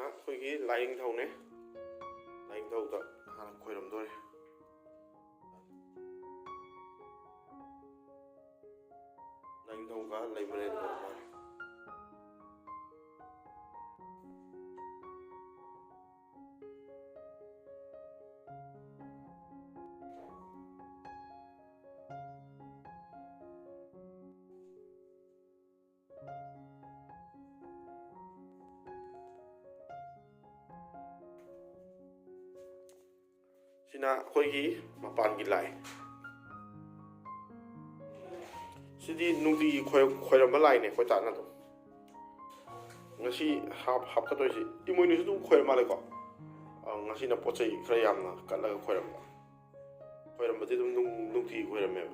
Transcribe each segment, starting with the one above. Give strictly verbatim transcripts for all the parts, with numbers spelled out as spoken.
ꯑꯩꯈꯣꯏꯒꯤ ꯂꯥꯏꯅꯤꯡꯊꯧꯅꯦ꯫ ꯂꯥꯏꯅꯤꯡꯊꯧꯗ ꯍꯥꯟꯅ ꯈꯣꯏꯔꯝꯗꯣꯔꯦ꯫ ꯂꯥꯏꯅꯤꯡꯊꯧꯒ ꯂꯩꯃꯔꯦꯟꯒ ꯃꯥꯜꯂꯦ꯫ ꯁꯤꯅ ꯑꯩꯈꯣꯏꯒꯤ ꯃꯄꯥꯟꯒꯤ ꯂꯥꯏ꯫ ꯁꯤꯗꯤ ꯅꯨꯡꯇꯤꯒꯤ ꯈꯣꯏ-, ꯈꯣꯏꯔꯝꯕ ꯂꯥꯏꯅꯦ ꯑꯩꯈꯣꯏ ꯇꯥꯅ ꯑꯗꯨꯝ꯫ ꯉꯁꯤ ꯍꯥꯞ-, ꯍꯥꯞꯀꯗꯣꯏꯁꯤ ꯏꯃꯣꯏꯅꯨꯁꯨ ꯑꯗꯨꯝ ꯈꯣꯏꯔꯝ ꯃꯥꯜꯂꯦꯀꯣ꯫ ꯑ, ꯉꯁꯤꯅ ꯄꯣꯠ ꯆꯩ ꯈꯔ ꯌꯥꯝꯅ ꯀꯠꯂꯒ ꯈꯣꯏꯔꯝꯕ꯫ ꯈꯣꯏꯔꯝꯕꯗꯤ ꯑꯗꯨꯝ ꯅꯨꯡ-, ꯅꯨꯡꯇꯤꯒꯤ ꯈꯣꯏꯔꯝꯃꯦꯕ꯫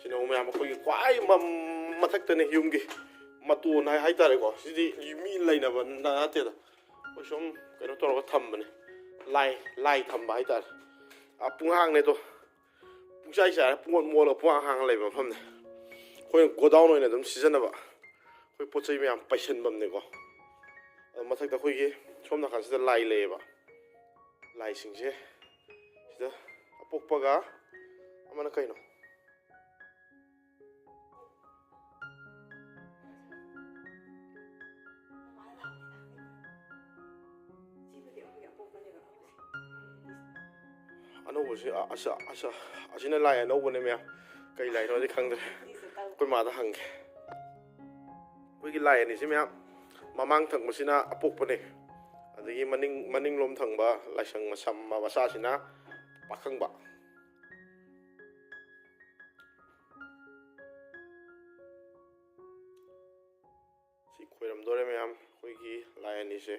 ꯁꯤꯅ ꯑꯃꯨꯛ ꯃꯌꯥꯝ ꯑꯩꯈꯣꯏꯒꯤ ꯈ꯭ꯋꯥꯏ ꯃ-, ꯃꯊꯛꯇꯅꯦ, ꯌꯨꯝꯒꯤ ꯃꯇꯣꯟ ꯍꯥꯏ-, ꯍꯥꯏꯇꯥꯔꯦꯀꯣ꯫ ꯁꯤꯗꯤ ꯃꯤ ꯂꯩꯅꯕ ꯅꯠꯇꯦꯗ, ꯑꯩꯈꯣꯏ ꯁꯨꯝ ꯀꯩꯅꯣ ꯇꯧꯔꯒ ꯊꯝꯕꯅꯦ, ꯂꯥꯏ, ꯂꯥꯏ ꯊꯝꯕ ꯍꯥꯏꯇꯥꯔꯦ꯫ ꯑ, ꯄꯨꯡꯍꯥꯡꯅꯦ ꯑꯗꯣ꯫ ꯄꯨꯡꯆꯥꯏ ꯆꯥꯏꯔꯦ, ꯄꯨꯡꯃꯣꯠ ꯃꯣꯠꯂꯒ ꯄꯨꯡꯍꯥꯡ ꯍꯥꯡꯉ ꯂꯩꯕ ꯃꯐꯝꯅꯦ꯫ ꯑꯩꯈꯣꯏꯅ ꯒꯣꯗꯥꯎꯟ ꯑꯣꯏꯅ ꯑꯗꯨꯝ ꯁꯤꯖꯤꯟꯅꯕ, ꯑꯩꯈꯣꯏ ꯄꯣꯠ ꯆꯩ ꯃꯌꯥꯝ ꯄꯩꯁꯟꯐꯝꯅꯦꯀꯣ꯫ ꯑꯗꯣ ꯃꯊꯛꯇ ꯑꯩꯈꯣꯏꯒꯤ ꯁꯣꯝ ꯅꯥꯀꯟꯁꯤꯗ ꯂꯥꯏ ꯂꯩꯌꯦꯕ꯫ ꯂꯥꯏꯁꯤꯡꯁꯦ ꯁꯤꯗ ꯑꯄꯣꯛꯄꯒ ꯑꯃꯅ ꯀꯩꯅꯣ? ꯑꯅꯧꯕꯁꯤ, ꯑ-, ꯑꯁ-, ꯑꯁ-, ꯑꯁꯤꯅ ꯂꯥꯏ ꯑꯅꯧꯕꯅꯦ ꯃꯌꯥꯝ꯫ ꯀꯩ ꯂꯥꯏꯅꯣꯗꯤ ꯈꯪꯗ꯭ꯔꯦ꯫ ꯑꯩꯈꯣꯏ ꯃꯥꯗ ꯍꯪꯒꯦ꯫ ꯑꯩꯈꯣꯏꯒꯤ ꯂꯥꯏ ꯑꯅꯤꯁꯤ ꯃꯌꯥꯝ, ꯃꯃꯥꯡ ꯊꯪꯕꯁꯤꯅ ꯑꯄꯣꯛꯄꯅꯦ, ꯑꯗꯒꯤ ꯃꯅꯤꯡ, ꯃꯅꯤꯡꯂꯣꯝ ꯊꯪꯕ ꯂꯥꯏꯁꯪ ꯃꯁꯝ ꯃꯆꯥꯁꯤꯅ ꯄꯥꯈꯪꯕ꯫ ꯁꯤ ꯈꯣꯏꯔꯝꯗꯣꯔꯦ ꯃꯌꯥꯝ, ꯑꯩꯈꯣꯏꯒꯤ ꯂꯥꯏ ꯑꯅꯤꯁꯦ꯫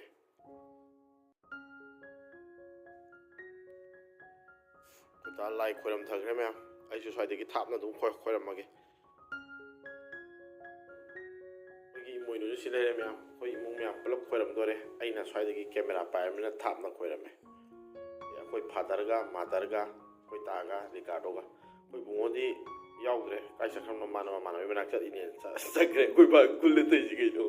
ꯑꯩꯈꯣꯏ ꯗꯥ ꯂꯥꯏ ꯈꯣꯏꯔꯝꯊꯈ꯭ꯔꯦ ꯃꯌꯥꯝ꯫ ꯑꯩꯁꯨ ꯁ꯭ꯋꯥꯏꯗꯒꯤ ꯊꯥꯞꯅ ꯑꯗꯨꯝ ꯈꯣꯏ-, ꯈꯣꯏꯔꯝꯃꯒꯦ꯫ ꯑꯩꯈꯣꯏꯒꯤ ꯏꯃꯣꯏꯅꯨꯁꯨ ꯁꯤ ꯂꯩꯔꯦ ꯃꯌꯥꯝ꯫ ꯑꯩꯈꯣꯏ ꯏꯃꯨꯡ ꯃꯌꯥꯝ ꯄꯨꯂꯞ ꯈꯣꯏꯔꯝꯗꯣꯔꯦ꯫ ꯑꯩꯅ ꯁ꯭ꯋꯥꯏꯗꯒꯤ ꯀꯦꯃꯦꯔꯥ ꯄꯥꯏꯔꯕꯅꯤꯅ ꯊꯥꯞꯅ ꯈꯣꯏꯔꯝꯃꯦ꯫ ꯑꯩꯈꯣꯏ ꯐꯥꯗꯔꯒ ꯃꯥꯗꯔꯒ ꯑꯩꯈꯣꯏ ꯇꯥꯒ ꯔꯤꯀꯥꯔꯗꯣꯒ꯫ ꯑꯩꯈꯣꯏ ꯕꯨꯡꯉꯣꯗꯤ ꯌꯥꯎꯗ꯭ꯔꯦ꯫ ꯀꯥꯏ ꯆꯠꯈ꯭ꯔꯕꯅꯣ? ꯃꯥꯅ ꯃꯃꯥꯟꯅꯕꯒꯤ ꯃꯅꯥꯛ ꯆꯠꯂꯤꯅꯦꯅ ꯆ-, ꯆꯠꯈ꯭ꯔꯦ꯫ ꯑꯩꯈꯣꯏ ꯕꯥ ꯀꯨꯜꯂ ꯇꯧꯔꯤꯁꯤ ꯀꯩꯅꯣ?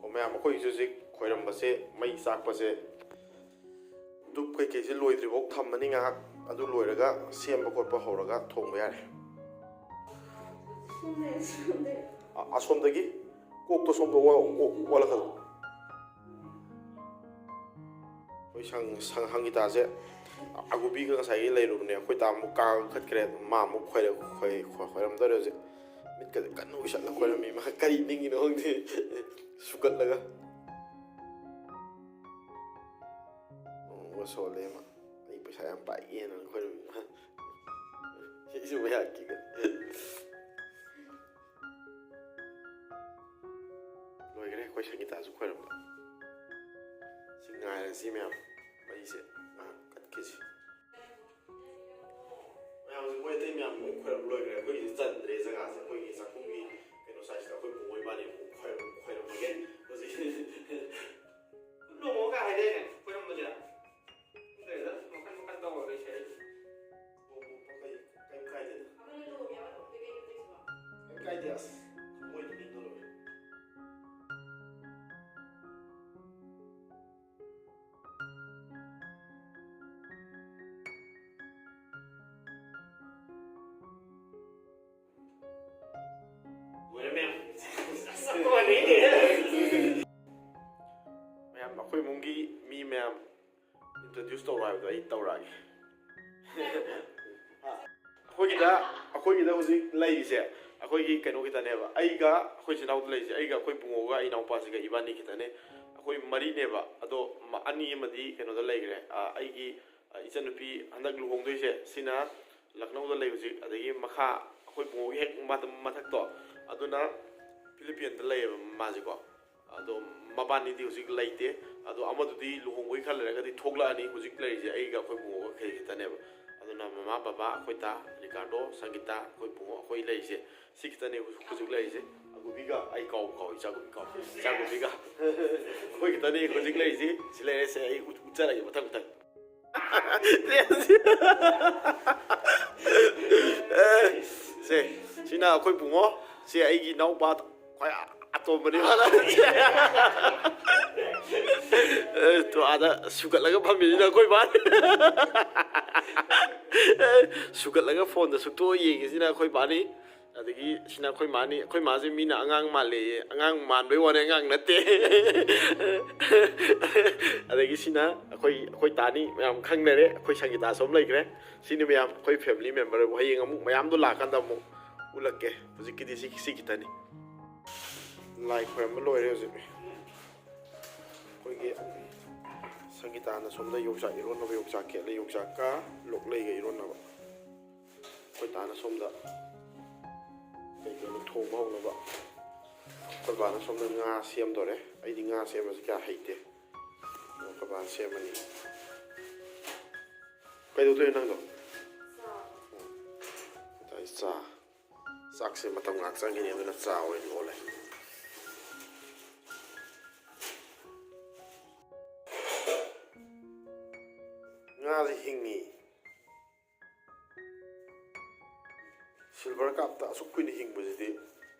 ꯑꯣ, ꯃꯌꯥꯝ, ꯑꯩꯈꯣꯏꯁꯨ ꯍꯧꯖꯤꯛ ꯈꯣꯏꯔꯝꯕꯁꯦ, ꯃꯩ ꯆꯥꯛꯄꯁꯦ, ꯙꯨꯞ ꯀꯩꯀꯩꯁꯦ ꯂꯣꯏꯗ꯭ꯔꯤꯐꯥꯎ ꯊꯝꯃꯅꯤ ꯉꯥꯏꯍꯥꯛ꯫ ꯑꯗꯨ ꯂꯣꯏꯔꯒ ꯁꯦꯝꯕ ꯈꯣꯠꯄ ꯍꯧꯔꯒ ꯊꯣꯡꯕ ꯌꯥꯔꯦ꯫ ꯑ-, ꯑꯁꯣꯝꯗꯒꯤ ꯀꯣꯛꯇꯣ ꯁꯣꯝꯗ ꯑꯣ-, ꯑꯣ-, ꯑꯣꯜꯂꯛꯀꯗꯧꯕ꯫ ꯑꯩꯈꯣꯏ ꯁꯪ-, ꯁꯪ-, ꯁꯪꯒꯤꯇꯥꯁꯦ ꯑꯒꯨꯕꯤꯒ ꯉꯁꯥꯏꯒꯤ ꯂꯩꯔꯨꯕꯅꯦ꯫ ꯑꯩꯈꯣꯏ ꯇꯥ ꯑꯃꯨꯛ ꯀꯥ ꯀꯛꯈ꯭ꯔꯦ꯫ ꯃꯥ ꯑꯃꯨꯛ ꯈꯣꯏꯔ-, ꯈꯣꯏ-, ꯈꯣꯏ-, ꯈꯣꯏꯔꯝꯗꯧꯔꯦ ꯍꯧꯖꯤꯛ꯫ ꯃꯤꯠꯀꯁꯦ ꯀꯟꯅ ꯎꯏꯁꯜꯂ ꯈꯣꯏꯔꯝꯃꯤ꯫ ꯃꯥ ꯀꯔꯤ ꯅꯤꯡꯉꯤꯅꯣ ꯈꯪꯗꯦ꯫ ꯁꯨꯒꯠꯂꯒ꯫ ꯑꯣ, ꯁꯣꯜꯂꯦ ꯃꯥ꯫ ꯑꯩ ꯄꯩꯁꯥ ꯌꯥꯝ ꯄꯥꯏꯒꯦꯅ ꯈꯣꯏꯔꯝꯃꯤ꯫ ꯁꯤꯁꯨ ꯃꯌꯥꯝ ꯀꯤꯒ꯫ ꯂꯣꯏꯈ꯭ꯔꯦ ꯑꯩꯈꯣꯏ ꯁꯪꯒꯤꯇꯥꯁꯨ ꯈꯣꯏꯔꯝꯕ꯫ ꯁꯤ ꯉꯥꯏꯔꯁꯤ ꯃꯌꯥꯝ꯫ ꯃꯩꯁꯦ ꯉꯥꯏꯍꯥꯛ ꯀꯠꯈꯤꯁꯤ꯫ ꯃꯌꯥꯝꯁꯦ ꯃꯣꯏ ꯑꯇꯩ ꯃꯌꯥꯝ ꯂꯣꯏ ꯈꯣꯏꯔꯝ ꯂꯣꯏꯈ꯭ꯔꯦ꯫ ꯑꯩꯈꯣꯏꯒꯤꯗꯤ ꯆꯟꯗ꯭ꯔꯦ ꯖꯒꯥꯁꯦ꯫ ꯑꯩꯈꯣꯏꯒꯤ ꯆꯥꯛꯈꯨꯝꯒꯤ ꯀꯩꯅꯣ ꯁꯥꯏꯁꯤꯗ ꯑꯩꯈꯣꯏ ꯄꯨꯡ ꯃꯣꯏꯕꯥꯅꯤ ꯑꯃꯨꯛ ꯈꯣꯏꯔꯝ-, ꯈꯣꯏꯔꯝꯃꯒꯦ ꯍꯧꯖꯤꯛ꯫ ꯂꯨꯍꯣꯡꯉꯒ ꯍꯥꯏꯗꯥꯏꯅꯦ ꯈꯣꯏꯔꯝꯕꯁꯦ? ꯈꯪꯗ꯭ꯔꯦꯗ, ꯃꯈꯟ ꯃꯈꯟ ꯇꯧꯔ ꯂꯩꯁꯦ ꯑꯩ꯫ ꯂꯨꯍꯣꯡꯕ ꯀꯩ-, ꯀꯩꯝ ꯀꯥꯏꯗꯦꯗ꯫ ꯀꯩꯝ ꯀꯥꯏꯗꯦ ꯑꯁ꯫ ꯃꯣꯏ ꯅꯨꯃꯤꯠꯇꯣ ꯂꯣꯏꯔꯦ꯫ ꯂꯣꯏꯔꯦ ꯃꯌꯥꯝ꯫ ꯑꯁ, ꯂꯣꯏꯔꯦ꯫ ꯃꯌꯥꯝ, ꯑꯩꯈꯣꯏ ꯏꯃꯨꯡꯒꯤ ꯃꯤ ꯃꯌꯥꯝ introduce ꯇꯧꯔꯣ ꯍꯥꯏꯕꯗꯣ ꯑꯩ ꯇꯧꯔꯛꯑꯒꯦ꯫ ꯑꯩꯈꯣꯏꯒꯤꯗ, ꯑꯩꯈꯣꯏꯒꯤꯗ ꯍꯧꯖꯤꯛ ꯂꯩꯔꯤꯁꯦ ꯑꯩꯈꯣꯏꯒꯤ ꯀꯩꯅꯣ ꯈꯤꯇꯅꯦꯕ꯫ ꯑꯩꯒ ꯑꯩꯈꯣꯏ ꯏꯆꯤꯟ ꯏꯅꯥꯎꯗ ꯂꯩꯔꯤꯁꯦ, ꯑꯩꯒ ꯑꯩꯈꯣꯏ ꯕꯨꯡꯉꯣꯒ ꯑꯩ ꯏꯅꯥꯎꯄꯥꯁꯤꯒ ꯏꯕꯥꯅꯤ ꯈꯤꯇꯅꯦ꯫ ꯑꯩꯈꯣꯏ ꯃꯔꯤꯅꯦꯕ꯫ ꯑꯗꯣ ꯃ-, ꯑꯅꯤ ꯑꯃꯗꯤ ꯀꯩꯅꯣꯗ ꯂꯩꯈ꯭ꯔꯦ꯫ ꯑ, ꯑꯩꯒꯤ, ꯑ, ꯏꯆꯟꯅꯨꯄꯤ ꯍꯟꯗꯛ ꯂꯨꯍꯣꯡꯗꯣꯏꯁꯦ ꯁꯤꯅ ꯂꯈꯅꯧꯗ ꯂꯩ ꯍꯧꯖꯤꯛ꯫ ꯑꯗꯒꯤ ꯃꯈꯥ ꯑꯩꯈꯣꯏ ꯕꯨꯡꯉꯣꯒꯤ ꯍꯦꯛ ꯃꯊ-, ꯃꯊꯛꯇꯣ, ꯑꯗꯨꯅ ꯐꯤꯂꯤꯄꯤꯟꯗ ꯂꯩꯌꯦꯕ ꯃꯥꯁꯦꯀꯣ꯫ ꯑꯗꯣ ꯃꯕꯥꯅꯤꯗꯤ ꯍꯧꯖꯤꯛ ꯂꯩꯇꯦ꯫ ꯑꯗꯣ ꯑꯃꯗꯨꯗꯤ ꯂꯨꯍꯣꯡꯕꯒꯤ ꯈꯔ ꯂꯩꯔꯒꯗꯤ ꯊꯣꯛꯂꯛꯑꯅꯤ꯫ ꯍꯧꯖꯤꯛ ꯂꯩꯔꯤꯁꯦ ꯑꯩꯒ ꯑꯩꯈꯣꯏ ꯕꯨꯡꯉꯣꯒ ꯈꯩ ꯈꯛꯇꯅꯦꯕ꯫ ꯑꯗꯨꯅ ꯃꯃꯥ, ꯕꯕꯥ, ꯑꯩꯈꯣꯏ ꯗꯥ ꯔꯤꯀꯥꯔꯗꯣ, ꯁꯪꯒꯤꯇꯥ, ꯑꯩꯈꯣꯏ ꯕꯨꯡꯉꯣ, ꯑꯩꯈꯣꯏ ꯂꯩꯔꯤꯁꯦ꯫ ꯁꯤ ꯈꯛꯇꯅꯦ ꯍꯧꯖꯤꯛ ꯂꯩꯔꯤꯁꯦ꯫ ꯑꯒꯨꯕꯤꯒ ꯑꯩ ꯀꯥꯎꯕ ꯀꯥꯎꯏ, ꯏꯆꯥꯒꯨꯕꯤ ꯀꯥꯎꯏ, ꯏꯆꯥꯒꯨꯕꯤꯒ꯫ ꯑꯩꯈꯣꯏ ꯈꯛꯇꯅꯦ ꯍꯧꯖꯤꯛ ꯂꯩꯔꯤꯁꯦ꯫ ꯁꯤ ꯂꯩꯔꯦꯁꯦ, ꯑꯩ ꯎꯠ-, ꯎꯠꯆꯔꯒꯦ ꯃꯊꯪ ꯃꯊꯪ꯫ ꯁꯦ, ꯁꯤꯅ ꯑꯩꯈꯣꯏ ꯕꯨꯡꯉꯣ, ꯁꯤ ꯑꯩꯒꯤ ꯏꯅꯥꯎꯄꯥ ꯈ꯭ꯋꯥꯏ ꯑꯇꯣꯝꯕꯅꯤ ꯃꯥꯅ꯫ ꯑꯦ, ꯇꯣ ꯑꯥꯗ ꯁꯨꯒꯠꯂꯒ ꯐꯝꯃꯤꯁꯤꯅ ꯑꯩꯈꯣꯏ ꯕꯥꯅꯤ꯫ ꯑꯦ, ꯁꯨꯒꯠꯂꯒ ꯐꯣꯟꯗ ꯁꯨꯛꯇꯣꯛꯑ ꯌꯦꯡꯉꯤꯁꯤꯅ ꯑꯩꯈꯣꯏ ꯕꯥꯅꯤ꯫ ꯑꯗꯒꯤ ꯁꯤꯅ ꯑꯩꯈꯣꯏ ꯃꯥꯅꯤ꯫ ꯑꯩꯈꯣꯏ ꯃꯥꯁꯦ ꯃꯤꯅ ꯑꯉꯥꯡ ꯃꯥꯜꯂꯦꯌꯦ꯫ ꯑꯉꯥꯡ ꯃꯥꯟꯕꯩ ꯋꯥꯅꯤ, ꯑꯉꯥꯡ ꯅꯠꯇꯦ꯫ ꯑꯗꯒꯤ ꯁꯤꯅ ꯑꯩꯈꯣꯏ, ꯑꯩꯈꯣꯏ ꯇꯥꯅꯤ, ꯃꯌꯥꯝ ꯈꯪꯅꯔꯦ꯫ ꯑꯩꯈꯣꯏ ꯁꯪꯒꯤꯇꯥꯁꯨ ꯑꯃ ꯂꯩꯈ꯭ꯔꯦ꯫ ꯁꯤꯅꯤ ꯃꯌꯥꯝ ꯑꯩꯈꯣꯏ ꯐꯦꯃꯤꯂꯤ ꯃꯦꯝꯕꯔ꯫ ꯍꯌꯦꯡ ꯑꯃꯨꯛ ꯃꯌꯥꯝꯗꯣ ꯂꯥꯛꯀꯥꯟꯗ ꯑꯃꯨꯛ ꯎꯠꯂꯛꯀꯦ꯫ ꯍꯧꯖꯤꯛꯀꯤꯗꯤ ꯁꯤ, ꯁꯤ ꯈꯤꯇꯅꯤ꯫ ꯂꯥꯏ ꯈꯣꯏꯔꯝꯕ ꯂꯣꯏꯔꯦ ꯍꯧꯖꯤꯛ꯫ ꯑꯩꯈꯣꯏꯒꯤ ꯁꯪꯒꯤꯇꯥꯅ ꯁꯣꯝꯗ ꯌꯣꯡꯆꯥꯛ ꯏꯔꯣꯟꯅꯕ, ꯌꯣꯡꯆꯥꯛ ꯈꯦꯠꯂꯦ, ꯌꯣꯡꯆꯥꯛꯀ ꯂꯣꯛꯂꯩꯒ ꯏꯔꯣꯟꯅꯕ꯫ ꯑꯩꯈꯣꯏ ꯇꯥꯅ ꯁꯣꯝꯗ ꯀꯩ ꯀꯩꯅꯣ ꯊꯣꯡꯕ ꯍꯧꯅꯕ꯫ ꯑꯩꯈꯣꯏ ꯕꯥꯅ ꯁꯣꯝꯗ ꯉꯥ ꯁꯦꯝꯗꯣꯔꯦ꯫ ꯑꯩꯗꯤ ꯉꯥ ꯁꯦꯝꯕꯁꯤ ꯀꯌꯥ ꯍꯩꯇꯦ꯫ ꯑꯗꯣ ꯑꯩꯈꯣꯏ ꯕꯥꯅ ꯁꯦꯝꯃꯅꯤ꯫ ꯀꯩꯗꯧꯗꯣꯏꯅꯣ ꯅꯪꯗꯣ? ꯆꯥ꯫ ꯆꯥ꯫ ꯆꯥꯛꯁꯦ ꯃꯇꯝ ꯉꯥꯏꯍꯥꯛ ꯆꯪꯈꯤꯅꯤ, ꯑꯗꯨꯅ ꯆꯥ ꯑꯣꯏꯅ ꯂꯣꯜꯂꯦ꯫ ꯉꯥꯁꯦ ꯍꯤꯡꯉꯤ꯫ ꯁꯤꯜꯚꯔ ꯀꯥꯞꯇ ꯑꯁꯨꯛ ꯀꯨꯏꯅ ꯍꯤꯡꯕꯁꯤꯗꯤ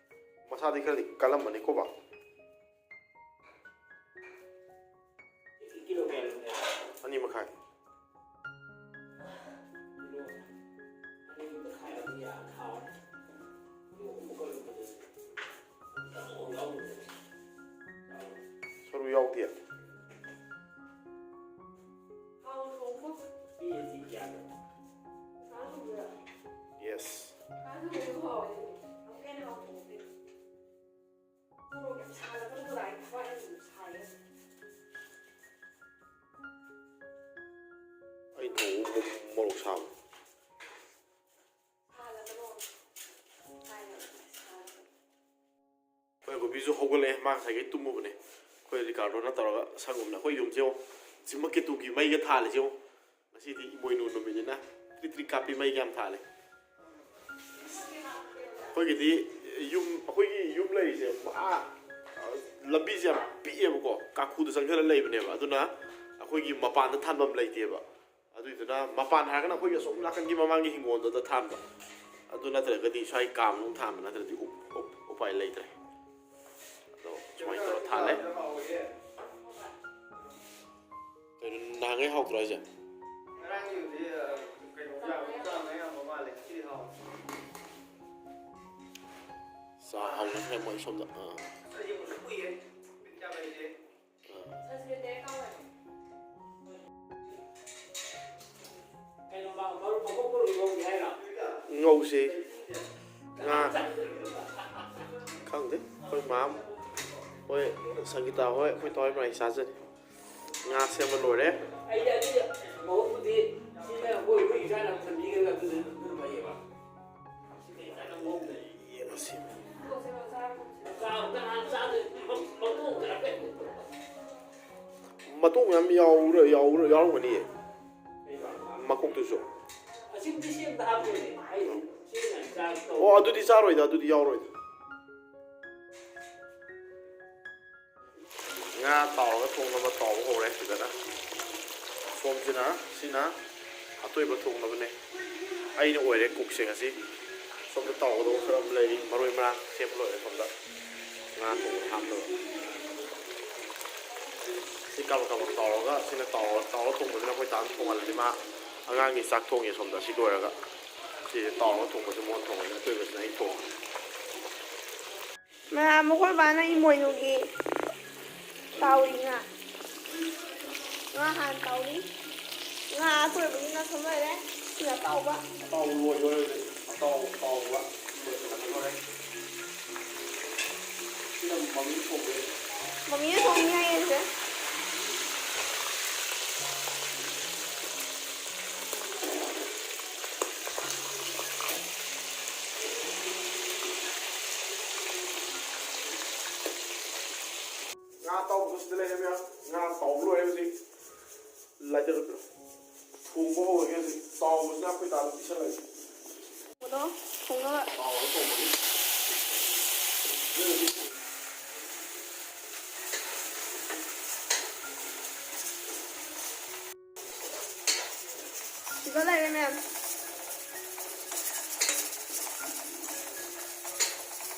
ꯃꯁꯥꯗꯤ ꯈꯔꯗꯤ ꯀꯜꯂꯝꯃꯅꯤꯀꯣ ꯕꯥ? ꯑꯅꯤ ꯃꯈꯥꯏ꯫ ꯁꯔꯨ ꯌꯥꯎꯗꯦ꯫ ꯌꯦꯁ꯫ ꯑꯩ ꯊꯣꯡꯕ ꯃꯣꯔꯣꯛ ꯁꯥꯕ꯫ ꯃꯥ ꯉꯁꯥꯏꯒꯤ ꯇꯨꯝꯃꯨꯕꯅꯦ꯫ ꯑꯩꯈꯣꯏ ꯔꯤꯀꯥꯔꯗꯣꯅ ꯇꯧꯔꯒ ꯁꯪꯒꯣꯝꯅ ꯑꯩꯈꯣꯏ ꯌꯨꯝꯁꯦ ꯌꯦꯡꯉꯣ꯫ ꯖꯤꯃꯛꯀꯦꯇꯨꯒꯤ ꯃꯩꯒ ꯊꯥꯜꯂꯤꯁꯦ ꯌꯦꯡꯉꯣ꯫ ꯉꯁꯤꯗꯤ ꯏꯃꯣꯏꯅꯨ ꯅꯨꯃꯤꯠꯅꯤꯅ ꯇ꯭ꯔꯤꯛ ꯇ꯭ꯔꯤꯛ ꯀꯥꯞꯄꯤ ꯃꯩꯒ ꯌꯥꯝ ꯊꯥꯜꯂꯦ꯫ ꯑꯩꯈꯣꯏꯒꯤꯗꯤ ꯌꯨꯝ, ꯑꯩꯈꯣꯏꯒꯤ ꯌꯨꯝ ꯂꯩꯔꯤꯁꯦ, ꯑꯥ, ꯂꯝꯕꯤꯁꯦ ꯌꯥꯝ ꯄꯤꯛꯑꯦꯕꯀꯣ, ꯀꯥꯈꯨꯗ ꯆꯪꯁꯤꯜꯂ ꯂꯩꯕꯅꯦꯕ꯫ ꯑꯗꯨꯅ ꯑꯩꯈꯣꯏꯒꯤ ꯃꯄꯥꯟꯗ ꯊꯥꯟꯐꯝ ꯂꯩꯇꯦꯕ꯫ ꯑꯗꯨꯏꯗꯨꯅ ꯃꯄꯥꯟ ꯍꯥꯏꯔꯒꯅ ꯑꯩꯈꯣꯏꯒꯤ ꯑꯁꯣꯝ ꯅꯥꯀꯟꯒꯤ ꯃꯃꯥꯡꯒꯤ ꯍꯤꯡꯒꯣꯜꯗꯨꯗ ꯊꯥꯟꯕ꯫ ꯑꯗꯨ ꯅꯠꯇ꯭ꯔꯒꯗꯤ ꯁ꯭ꯋꯥꯏ ꯀꯥ ꯃꯅꯨꯡ ꯊꯥꯟꯕ ꯅꯠꯇ꯭ꯔꯗꯤ ꯎꯞ-, ꯎꯞ-, ꯎꯄꯥꯏ ꯂꯩꯇ꯭ꯔꯦ꯫ ꯑꯗꯣ ꯁꯨꯃꯥꯏꯅ ꯇꯧꯔ ꯊꯥꯜꯂꯦ꯫ ꯀꯩꯅꯣ, ꯅꯍꯥꯟꯈꯩ ꯍꯥꯎꯇ꯭ꯔꯣ ꯍꯥꯏꯁꯦ? ꯉꯔꯥꯡꯒꯤꯗꯨꯗꯤ, ꯑ, ꯀꯩꯅꯣ ꯌꯥꯝ ꯆꯥꯡꯅ ꯌꯥꯝꯕ ꯃꯥꯜꯂꯦ, ꯉꯁꯤꯗꯤ ꯍꯥꯎꯋꯦ꯫ ꯆꯥ ꯍꯧꯅꯈ꯭ꯔꯦ ꯃꯣꯏ ꯁꯣꯝꯗ꯫ ꯑꯥ꯫ ꯑꯩ ꯌꯦꯡꯕꯁꯨ ꯀꯨꯏꯔꯦ꯫ ꯃꯤꯠ ꯀꯌꯥ ꯂꯩꯒꯦ? ꯑꯥ꯫ ꯉꯧꯁꯦ꯫ ꯉꯥ ꯈꯪꯗꯦ꯫ ꯑꯩꯈꯣꯏ ꯃꯥꯝ ꯍꯣꯏ, ꯁꯪꯒꯤꯇꯥ ꯍꯣꯏ, ꯑꯩꯈꯣꯏ ꯇꯧꯔ ꯃꯔꯩ ꯆꯥꯖꯔꯤ꯫ ꯉꯥ ꯁꯦꯝꯕ ꯂꯣꯏꯔꯦ꯫ ꯑꯩꯗꯤ ꯑꯗꯨꯗꯤ ꯃꯍꯨꯠꯄꯨꯗꯤ ꯁꯤꯅ ꯃꯣꯏ ꯃꯣꯏ ꯏꯟꯁꯥꯡ ꯌꯥꯝ ꯊꯝꯕꯤꯔꯒ ꯑꯗꯨꯗ ꯑꯗꯨꯅ ꯐꯩꯌꯦꯕ꯫ ꯁꯤꯅ ꯏꯟꯁꯥꯡ ꯌꯥꯝ ꯃꯍꯨꯠ ꯂꯩ꯫ ꯌꯦꯡꯉꯁꯤ꯫ ꯆꯥꯕꯗ ꯍꯥꯟꯅ ꯆꯥꯗꯣꯏ ꯃꯇꯣꯡ ꯆꯥꯗꯣꯏ꯫ ꯃꯇꯣꯡ ꯌꯥꯝ ꯌꯥꯎꯔ-, ꯌꯥꯎꯔ-, ꯌꯥꯎꯔꯝꯒꯅꯤꯌꯦ꯫ ꯃꯀꯣꯛꯇꯨꯁꯨ꯫ ꯑꯁꯤꯕꯨꯗꯤ ꯁꯤ ꯑꯝꯇ ꯍꯥꯞꯄꯣꯏꯅꯦ꯫ ꯑꯩ ꯁꯤ ꯑꯣꯏꯅ ꯆꯥꯒꯦ ꯇꯧꯕ꯫ ꯑꯣ, ꯑꯗꯨꯗꯤ ꯆꯥꯔꯣꯏꯗ, ꯑꯗꯨꯗꯤ ꯌꯥꯎꯔꯣꯏꯗ꯫ ꯉꯥ ꯇꯥꯎꯔꯒ ꯊꯣꯡꯅꯕ ꯇꯥꯎꯕ ꯍꯧꯔꯦ ꯐꯖꯅ꯫ ꯁꯣꯝꯁꯤꯅ, ꯁꯤꯅ ꯑꯇꯣꯏꯕ ꯊꯣꯡꯅꯕꯅꯦ꯫ ꯑꯩꯅ ꯑꯣꯏꯔꯦ ꯀꯨꯛꯁꯦ ꯉꯁꯤ꯫ ꯁꯣꯝꯗ ꯇꯥꯎꯒꯗꯧꯕ ꯈꯔ ꯑꯃ ꯂꯩꯔꯤ꯫ ꯃꯔꯣꯏ ꯃꯔꯥꯡ ꯁꯦꯝꯕ ꯂꯣꯏꯔꯦ ꯁꯣꯝꯗ꯫ ꯉꯥ ꯊꯣꯡꯕꯗ ꯍꯥꯞꯅꯕ꯫ ꯁꯤ ꯀꯥꯕꯛ ꯀꯥꯕꯛ ꯇꯥꯎꯔꯒ, ꯁꯤꯅ ꯇꯥꯎꯔ-, ꯇꯥꯎꯔ ꯊꯣꯡꯕꯁꯤꯅ ꯑꯩꯈꯣꯏ ꯇꯥꯅ ꯊꯣꯡꯍꯜꯂꯅꯤ꯫ ꯃꯥ ꯑꯉꯥꯡꯒꯤ ꯆꯥꯛ ꯊꯣꯡꯉꯤ ꯁꯣꯝꯗ꯫ ꯁꯤ ꯂꯣꯏꯔꯒ ꯁꯤꯁꯦ ꯇꯥꯎꯔꯒ ꯊꯣꯡꯕꯁꯦ ꯃꯉꯣꯟꯗ ꯊꯣꯡꯍꯜꯂꯅꯤ꯫ ꯑꯇꯣꯏꯕꯁꯤꯅ ꯑꯩ ꯊꯣꯡꯉꯅꯤ꯫ ꯃꯌꯥꯝ, ꯑꯩꯈꯣꯏ ꯕꯥꯅ ꯏꯃꯣꯏꯅꯨꯒꯤ ꯇꯥꯎꯔꯤ ꯉꯥ꯫ ꯉꯥ ꯍꯥꯟꯅ ꯇꯥꯎꯔꯤ꯫ ꯉꯥ ꯑꯇꯣꯏꯕꯗꯨꯅ ꯁꯣꯝ ꯂꯩꯔꯦ꯫ ꯁꯤꯅ ꯑꯇꯥꯎꯕ꯫ ꯑꯇꯥꯎꯕ ꯂꯣꯏꯗꯣꯔꯦ ꯍꯧꯖꯤꯛ꯫ ꯑꯇꯥꯎ-, ꯑꯇꯥꯎꯕ ꯂꯣꯏꯁꯤꯜꯂꯛꯀꯗꯣꯔꯦ꯫ ꯁꯤꯅ ꯃꯃꯤ ꯊꯣꯡꯕ꯫ ꯃꯃꯤꯅ ꯊꯣꯡꯅꯤ ꯍꯥꯏꯌꯦ ꯁꯦ꯫ ꯉꯥ ꯇꯥꯎꯕ ꯂꯣꯏꯔꯦ ꯍꯧꯖꯤꯛ꯫ ꯂꯥꯏꯗ ꯊꯣꯡꯕ ꯍꯧꯔꯒꯦ ꯍꯧꯖꯤꯛ꯫ ꯇꯥꯎꯕꯁꯤꯅ ꯑꯩꯈꯣꯏ ꯗꯥꯗ ꯄꯤꯁꯜꯂꯒꯦ꯫ ꯑꯗꯣ ꯊꯣꯡꯅꯕ꯫ ꯇꯥꯎꯔꯒ ꯊꯣꯡꯕꯒꯤ꯫ ꯁꯤꯗ ꯂꯩꯔꯦ ꯃꯌꯥꯝ꯫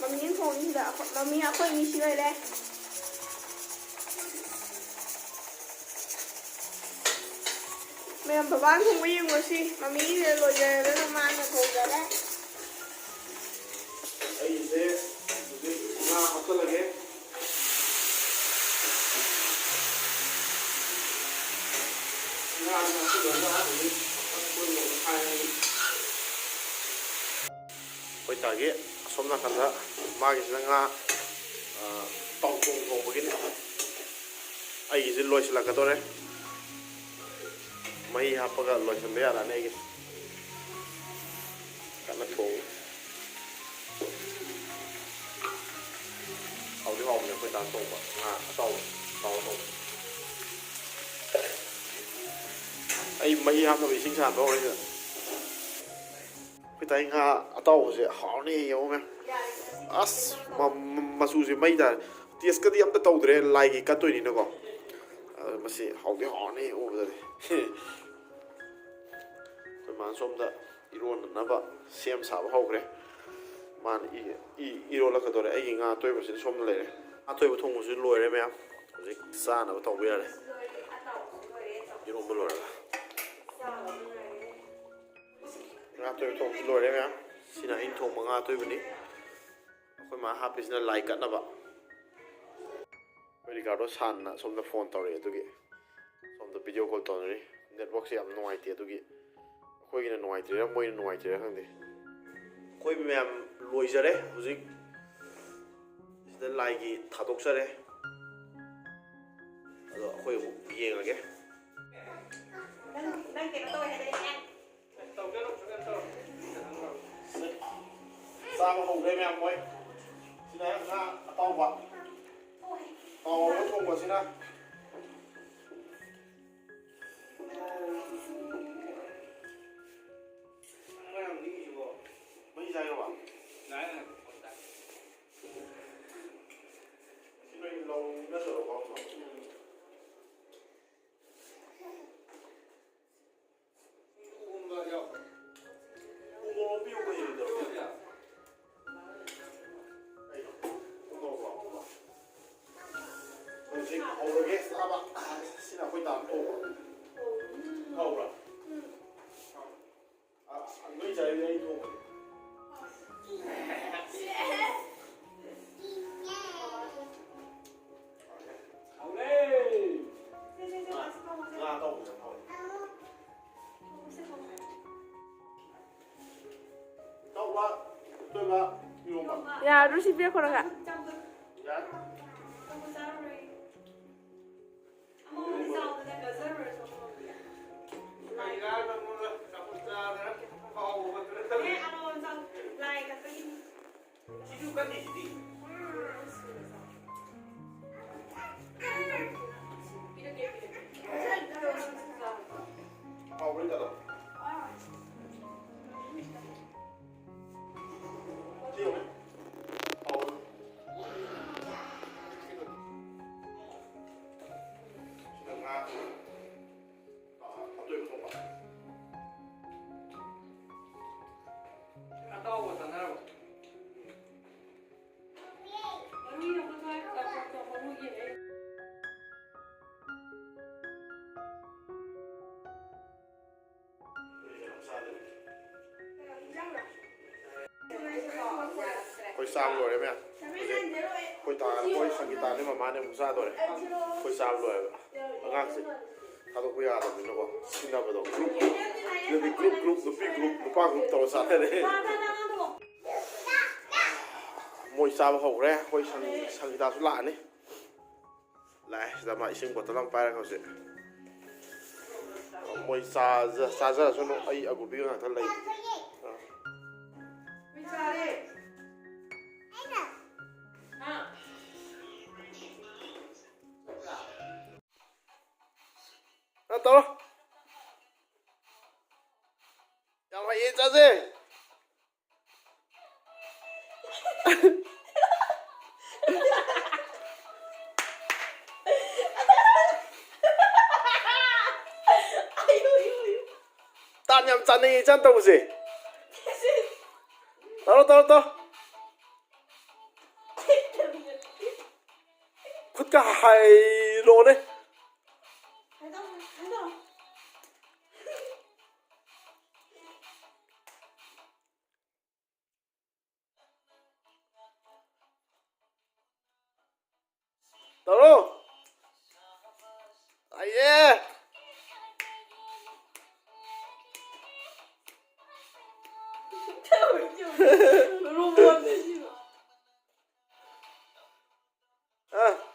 ꯃꯃꯤ ꯑꯃ ꯊꯣꯡꯉꯤꯁꯤꯗ ꯑꯩꯈꯣꯏ-, ꯃꯃꯤ ꯑꯩꯈꯣꯏ ꯃꯤ ꯁꯤ ꯂꯩꯔꯦ꯫ ꯃꯌꯥꯝ ꯕꯕꯥꯅ ꯊꯣꯡꯕ ꯌꯦꯡꯉꯨꯔꯁꯤ꯫ ꯃꯃꯤꯁꯦ ꯂꯣꯏꯖꯔꯦꯗꯅ ꯃꯥꯅ ꯊꯣꯡꯖꯔꯦ꯫ ꯑꯩꯁꯦ ꯍꯧꯖꯤꯛ ꯉꯥ ꯍꯥꯞꯆꯜꯂꯒꯦ꯫ ꯉꯥ ꯍꯥꯞꯆꯜꯂꯒ ꯍꯧꯖꯤꯛ ꯑꯩꯈꯣꯏ ꯃꯈꯥꯏ ꯑꯅꯤ꯫ ꯑꯩꯈꯣꯏ ꯇꯥꯒꯤ ꯑꯁꯣꯝ ꯅꯥꯀꯟꯗ ꯃꯥꯒꯤꯁꯤꯅ ꯉꯥ, ꯑ, ꯇꯥꯎꯊꯣꯡ ꯊꯣꯡꯕꯒꯤꯅꯤ꯫ ꯑꯩꯒꯤꯁꯤ ꯂꯣꯏꯁꯤꯜꯂꯛꯀꯗꯧꯔꯦ꯫ ꯃꯍꯤ ꯍꯥꯞꯄꯒ ꯂꯣꯏꯁꯤꯟꯕ ꯌꯥꯔꯅꯤ ꯑꯩꯒꯤ꯫ ꯀꯟꯅ ꯊꯣꯡꯉꯤ꯫ ꯍꯥꯎꯗꯤ ꯍꯥꯎꯕꯅꯦ ꯑꯩꯈꯣꯏ ꯗꯥꯅ ꯊꯣꯡꯕ ꯉꯥ ꯑꯇꯥꯎꯕ, ꯇꯥꯎꯔ ꯊꯣꯡꯕ꯫ ꯑꯩ ꯃꯍꯤ ꯍꯥꯞꯅꯕ ꯏꯁꯤꯡ ꯁꯥꯍꯟꯕ ꯍꯧꯔꯦ ꯁꯤꯗ꯫ ꯑꯩꯈꯣꯏ ꯗꯥꯒꯤ ꯉꯥ ꯑꯇꯥꯎꯕꯁꯦ ꯍꯥꯎꯔꯅꯤ ꯌꯦꯡꯉꯣ ꯃꯌꯥꯝ꯫ ꯑꯁ, ꯃ-, ꯃ-, ꯃꯆꯨꯁꯦ ꯃꯩ ꯇꯥꯔꯦ꯫ Taste ꯀꯗꯤ ꯑꯝꯇ ꯇꯧꯗ꯭ꯔꯦ, ꯂꯥꯏꯒꯤ ꯀꯠꯇꯣꯏꯅꯤꯅꯀꯣ꯫ ꯑꯗꯣ ꯃꯁꯤ ꯍꯥꯎꯗꯤ ꯍꯥꯎꯔꯅꯤ ꯎꯕꯗꯗꯤ꯫ ꯑꯩꯈꯣꯏ ꯃꯥꯅ ꯁꯣꯝꯗ ꯏꯔꯣꯟꯅꯅꯕ ꯁꯦꯝ ꯁꯥꯕ ꯍꯧꯈ꯭ꯔꯦ꯫ ꯃꯥꯅ ꯏ-, ꯏ-, ꯏꯔꯣꯜꯂꯛꯀꯗꯧꯔꯦ꯫ ꯑꯩꯒꯤ ꯉꯥ ꯑꯇꯣꯏꯕꯁꯤꯅ ꯁꯣꯝꯗ ꯂꯩꯔꯦ꯫ ꯉꯥ ꯑꯇꯣꯏꯕ ꯊꯣꯡꯕꯁꯤ ꯂꯣꯏꯔꯦ ꯃꯌꯥꯝ꯫ ꯍꯧꯖꯤꯛ ꯆꯥꯅꯕ ꯇꯧꯕ ꯌꯥꯔꯦ꯫ ꯏꯔꯣꯟꯕ ꯂꯣꯏꯔꯒ꯫ ꯉꯥ ꯑꯇꯣꯏꯕ ꯊꯣꯡꯕꯁꯤ ꯂꯣꯏꯔꯦ ꯃꯌꯥꯝ꯫ ꯁꯤꯅ ꯑꯩꯅ ꯊꯣꯡꯕ ꯉꯥ ꯑꯇꯣꯏꯕꯅꯤ꯫ ꯑꯩꯈꯣꯏ ꯃꯥ ꯍꯥꯞꯄꯤꯁꯤꯅ ꯂꯥꯏ ꯀꯠꯅꯕ꯫ ꯑꯩꯈꯣꯏ ꯔꯤꯀꯥꯔꯗꯣ ꯁꯥꯟꯅ ꯁꯣꯝꯗ phone ꯇꯧꯔꯛꯑꯦ ꯑꯗꯨꯒꯤ꯫ ꯁꯣꯝꯗ video call ꯇꯧꯅꯔꯤ꯫ Networkꯁꯦ ꯌꯥꯝ ꯅꯨꯡꯉꯥꯏꯇꯦ ꯑꯗꯨꯒꯤ꯫ ꯑꯩꯈꯣꯏꯒꯤꯅ ꯅꯨꯡꯉꯥꯏꯇ꯭ꯔꯤꯔꯥ ꯃꯣꯏꯅ ꯅꯨꯡꯉꯥꯏꯇ꯭ꯔꯤꯔꯥ ꯈꯪꯗꯦ꯫ ꯑꯩꯈꯣꯏ ꯃꯌꯥꯝ ꯂꯣꯏꯖꯔꯦ ꯍꯧꯖꯤꯛ꯫ ꯁꯤꯗ ꯂꯥꯏꯒꯤ ꯊꯥꯗꯣꯛꯆꯔꯦ꯫ ꯑꯗꯣ ꯑꯩꯈꯣꯏ ꯑꯃꯨꯛ ꯌꯦꯡꯉꯒꯦ꯫ ꯅꯪ, ꯅꯪ ꯀꯩꯅꯣ ꯇꯧꯋꯦ ꯍꯥꯏꯗꯥꯏꯅꯦ? ꯆꯥꯕ ꯍꯧꯈ꯭ꯔꯦ ꯃꯌꯥꯝ ꯃꯣꯏ꯫ ꯁꯤꯅ ꯉꯥ ꯑꯇꯥꯎꯕ꯫ ꯍꯥꯎꯕ ꯊꯣꯡꯕꯁꯤꯅ꯫ ꯃꯩ ꯆꯥꯏꯔꯕ? ꯁꯤ ꯅꯣꯏ ꯂꯧ ꯅꯠꯇ꯭ꯔꯣ ꯄꯥꯎꯗꯣ? ꯍꯧꯖꯤꯛ ꯍꯧꯔꯒꯦ ꯆꯥꯕ꯫ ꯁꯤꯅ ꯑꯩꯈꯣꯏ ꯇꯥꯡ ꯊꯣꯡꯕ꯫ ꯍꯧꯔ? ꯑ, ꯅꯣꯏ ꯆꯥꯔꯗꯤ ꯑꯩ ꯊꯣꯡꯕꯅꯦ꯫ ꯍꯥꯎꯔꯦ! ꯉꯥ ꯑꯇꯥꯎꯕꯁꯦ ꯍꯥꯎꯋꯦ꯫ ꯑꯇꯥꯎꯕ, ꯑꯇꯣꯏꯕ, ꯏꯔꯣꯝꯕ꯫ ꯌꯥꯔꯣꯏ, ꯁꯤ ꯄꯤꯔꯛꯈꯣ ꯅꯪ꯫ ꯌꯥꯔꯦ꯫ ꯍꯥꯎꯕ꯭ꯔꯥ ꯏꯇꯥꯗꯣ? ꯁꯤ ꯌꯦꯡꯉꯨꯅꯦ꯫ ꯍꯥꯎꯕ꯭ꯔꯥ? ꯁꯤꯗ ꯉꯥ, ꯑ, ꯑꯇꯣꯏꯕ ꯊꯣꯡꯕ꯫ ꯑꯇꯥꯎꯕ ꯆꯥꯅꯔꯕꯣ? ꯑꯩꯈꯣꯏ ꯆꯥꯕ ꯂꯣꯏꯔꯦ ꯃꯌꯥꯝ꯫ ꯍꯧꯖꯤꯛ ꯑꯩꯈꯣꯏ ꯇꯥꯔꯒ ꯑꯩꯈꯣꯏ ꯁꯪꯒꯤꯇꯥꯅꯦ ꯃꯃꯥꯅꯦ ꯑꯃꯨꯛ ꯆꯥꯗꯣꯔꯦ꯫ ꯑꯩꯈꯣꯏ ꯆꯥꯕ ꯂꯣꯏꯔꯦꯕ꯫ ꯑꯉꯥꯡꯁꯦ ꯊꯥꯗꯣꯛꯄ ꯌꯥꯗꯕꯅꯤꯅꯀꯣ ꯁꯤꯟꯅꯕꯗꯣ꯫ ꯒ꯭ꯔꯨꯞ, ꯅꯨꯄꯤ ꯒ꯭ꯔꯨꯞ ꯒ꯭ꯔꯨꯞ ꯅꯨꯄꯤ ꯒ꯭ꯔꯨꯞ ꯅꯨꯄꯥ ꯒ꯭ꯔꯨꯞ ꯇꯧꯔ ꯆꯥꯊꯔꯛꯑꯦ꯫ ꯃꯣꯏ ꯆꯥꯕ ꯍꯧꯈ꯭ꯔꯦ꯫ ꯑꯩꯈꯣꯏ ꯁꯪ-, ꯁꯪꯒꯤꯇꯥꯁꯨ ꯂꯥꯛꯑꯅꯤ꯫ ꯂꯥꯛꯑꯦ꯫ ꯁꯤꯗ ꯃꯥ ꯏꯁꯤꯡ ꯕꯣꯇꯜ ꯑꯃ ꯄꯥꯏꯔꯒ ꯍꯧꯖꯤꯛ ꯃꯣꯏ ꯆꯥꯖ-, ꯆꯥꯖꯔꯁꯅꯨ꯫ ꯑꯩ ꯑꯒꯨꯕꯤꯒ ꯉꯥꯛꯇ ꯂꯩ꯫ ꯑꯥ꯫ ꯍꯥ? ꯇꯧꯔꯣ꯫ ꯌꯥꯝ ꯍꯩꯌꯦ, ꯆꯥꯁꯦ꯫ ꯇꯥꯟ ꯌꯥꯝ ꯆꯥꯅꯩꯌꯦ ꯏꯆꯥꯟ ꯇꯧꯕꯁꯦ꯫ ꯇꯧꯔꯣ, ꯇꯧꯔꯣ, ꯇꯧꯔꯣ꯫ ꯈꯨꯠꯀ ꯍꯥꯏꯔꯣꯅꯦ꯫ ꯇꯧꯔꯣ꯫ ꯇꯥꯏꯌꯦ꯫ ꯔꯣꯕꯣꯠꯅꯦ ꯁꯤꯕꯣ꯫ ꯑ꯫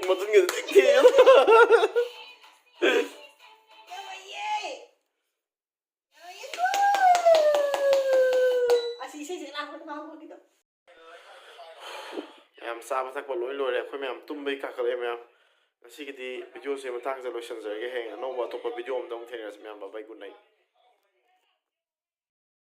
ꯃꯊꯨꯟꯒꯗꯤ ꯊꯦꯛ ꯊꯦꯛꯑꯦ꯫ ꯑꯁꯤ ꯏꯁꯩꯁꯦ ꯂꯥꯛꯄꯗ ꯉꯥꯎꯕꯒꯤꯗꯣ꯫ ꯃꯌꯥꯝ ꯆꯥꯕ ꯊꯛꯄ ꯂꯣꯏ ꯂꯣꯏꯔꯦ꯫ ꯑꯩꯈꯣꯏ ꯃꯌꯥꯝ ꯇꯨꯝꯕꯩ ꯀꯥꯈꯠꯂꯛꯑꯦ ꯃꯌꯥꯝ꯫ ꯉꯁꯤꯒꯤꯗꯤ videoꯁꯦ ꯃꯇꯥꯡꯁꯤꯗ ꯂꯣꯏꯁꯤꯟꯖꯔꯒꯦ꯫ ꯍꯌꯦꯡ ꯑꯅꯧꯕ ꯑꯇꯣꯞꯄ video ꯑꯝꯗ ꯑꯃꯨꯛ ꯊꯦꯡꯅꯔꯁꯤ ꯃꯌꯥꯝ꯫ Bye bye, good night꯫